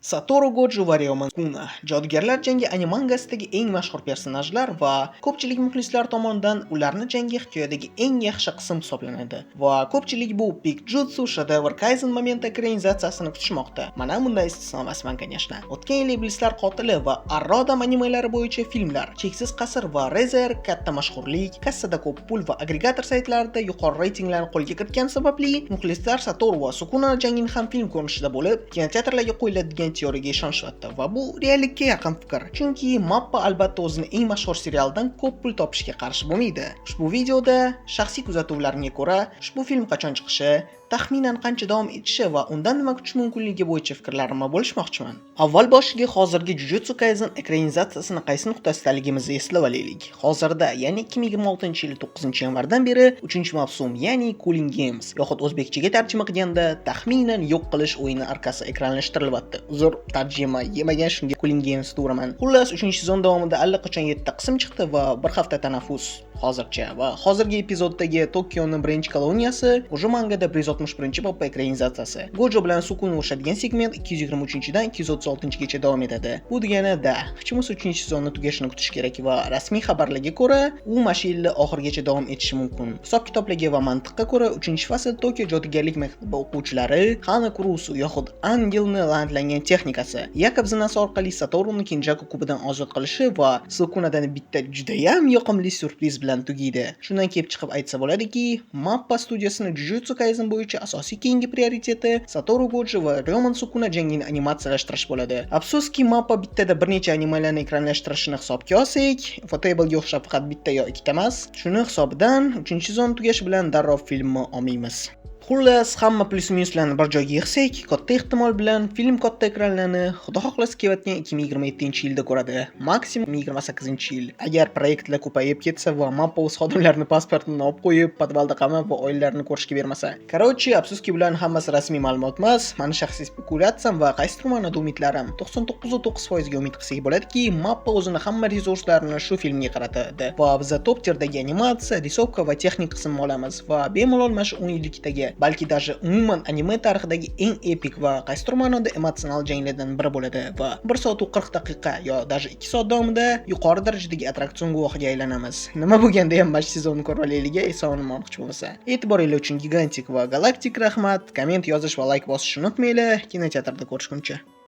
Satoru Gojo va Ryomen Sukuna Jodugarlar jangi animangasidagi eng mashhur personajlar va ko'pchilik muxlislar tomonidan ularni jangi hikoyadagi eng yaxshi qism hisoblanadi. Va ko'pchilik bu Peak Jutsu shedevr Kaizen moment ekranizatsiyasini kutishmoqda. Mana bunday istisno emasman, конечно. O'tgan yil Iblislar qotili va Arra odam animelari bo'yicha filmlar, Cheksiz qasr va Re:Zero katta mashhurlik, kassada ko'p pul va agregator saytlarida yuqori reytinglarni qo'lga kiritgani sababli muxlislar Satoru va Sukuna jangini ham film ko'rinishida bo'lib, kinoteatrlarga qo'yiladigan teoriyaga ishonishyapti va bu reallikka yaqin fikr. Chunki Mappa albatta o'zini eng mashhur serialidan ko'p pul topishga qarshi bo'lmaydi. Ushbu videoda shaxsiy kuzatuvlarimga ko'ra, ushbu film qachon chiqishi, taxminan qancha davom etishi va undan nima kutish mumkinligi bo'yicha fikrlarimni bo'lishmoqchiman. Avval boshiga hozirgi Jujutsu Kaisen ekranizatsiyasini qaysi nuqtasidaligimizni eslab olaylik. Hozirda, ya'ni 2026-yil 9-yanvardan beri 3-mavsum, ya'ni Culling Games yoxud o'zbekchaga tarjima qilganda taxminan yo'q qilish o'yini arkasi ekranlashtirilyapti. Uzr, tarjima yemagan, shunga Culling Games deyveraman. Xullas, 3-sezon davomida allaqachon 7 ta qism chiqdi va bir hafta tanaffus hozircha, va hozirgi epizoddagi Tokioning birinchi koloniyasi уже mangada 161-bobba ekranizatsiyasi. Gojo bilan Sukuna urushadigan segment 223-dan 236-gacha davom etadi. Bu degani da, hech bo'lmasa 3-sezonni tugashini kutish kerak va rasmiy xabarlarga ko'ra, u mana yilni oxirigacha davom etishi mumkin. Hisob-kitoblarga va mantiqqa ko'ra, 3-fasl Tokio jodugarlik maktabi o'quvchilari Hana Kurusu yoxud Angelni la'natlangan texnikasi, Yakob zinasi orqali Satoruni Kenjaku kubidan ozod qilishi va Sukunadan bitta judayam yoqimli syurpriz bilan tugaydi. Shundan kelib chiqib aytsa bo'ladiki, Mappa studiyasini Jujutsu Kaisen bo'yicha asosiy keyingi prioriteti Satoru Gojo va Ryomen Sukuna jangini animatsiyalashtirish bo'ladi. Afsuski, Mappa bittada bir necha animalarni ekranlashtirishini hisobga olsak, Ufotable'ga o'xshab faqat bitta yo ikkita emas, shuni hisobidan 3-sezon tugashi bilan darrov filmni olmaymiz. Xullas, hamma plyus minuslarni bir joyga yig'sak, katta ehtimol bilan film katta ekranlarni, Xudo xohlasa, kelayotgan 2027-yilda ko'radi. Maksimum 28-yil. Agar proyektlar ko'payib ketsa va Mappa o'z xodimlarini pasportini olib qo'yib, podvalda qamab va oilalarini ko'rishga bermasa. Короче, afsuski, bularning hammasi rasmiy ma'lumot emas, mani shaxsiy spekulyatsiyam va qaysidir ma'noda umidlarim. 99,9% ga umid qilsak bo'ladiki, Mappa o'zini hamma resurslarini shu filmga qaratadi va biza top tierdagi animatsiya, рисовка va texnik qismni olamiz va bemalol mana shu 10 yillikdagi, balki даже umuman anime tarixidagi eng epik va qaysidir ma'noda emotsional janglardan biri bo'ladi va 1 soat 40 daqiqa yo даже 2 soat davomida yuqori darajadagi attraksion guvohiga aylanamiz. Nima bo'lganda ham mana shu sezonni ko'rib olaylik, eson omon hech bo'lmasa. E'tiboringlar uchun gigantik va galaktik rahmat. Komment yozish va layk bosishni unutmanglar. Kinoteatrda ko'rishguncha.